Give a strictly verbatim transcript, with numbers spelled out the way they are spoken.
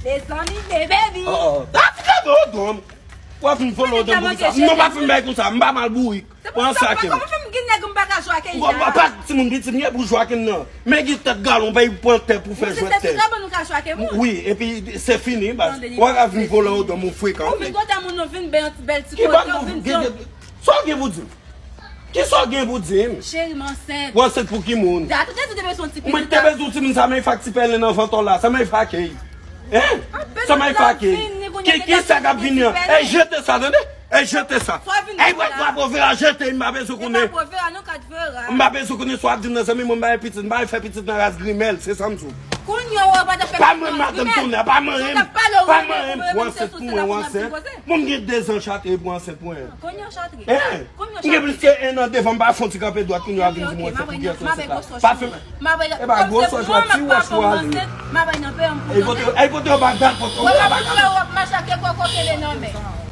Mezanmi, baby. Oh, oh. Ah, fika do dom. W ap vin vole odò m konsa. Non, pa fin bay konsa. M pa mal bourik. Ou an sake m. Kòman fè m gen nèg m pa ka jwe ak Eya? Ou pa timoun piti m ye pou jwe ak m nan. Men gen tèt galon bay pran tè pou fè jwèt tè. Se sèl ti gaban nou ka jwe ak moun. Wi, epi se fini baz. Ou pa ka vin vole odò m ou frekan. Ou vin kote moun nou vin bay yon ti bèl ti kote ou vin. Sa w gen pou di m? Kisa w gen pou di m? Cheri, m ansent. Ou ansent pou ki moun? Dati ou te di ou te bezwen yon ti pitit. Mwen te bezwen yon timoun sa men fak ti pèlen nan vant w la. Sa men fake. Hein? Sa men fake. Ki sa k ap vini an? Ey, jete sa, tande? Ey, jete sa. Ey, wè, wè, pwovera, jete, m pa bezwen konnen. M pa bezwen konnen sa w ap di m nan zanmi mwen, m pa gen pitit, m pa fè pitit nan ras grimèl, se sa m di w. Kounye a w ap fè pitit nan ras grimèl. Pa manyen madanm tounen, pa manyen m. Pa manyen m, ou ansent pou mwen, ou ansent. Bon, m gen dezan chate pou ansent mwen. Kounye a w chatre. Hein? M gen plis ke en an devan m pa fè yon ti kanpe dwat kounye a vin di m wè se pou kiyès wè se sa. Pa fè m. E pa gwo sòs wè ti wòch pou ale. E pote e pote yon bagdal pote yon bagdal.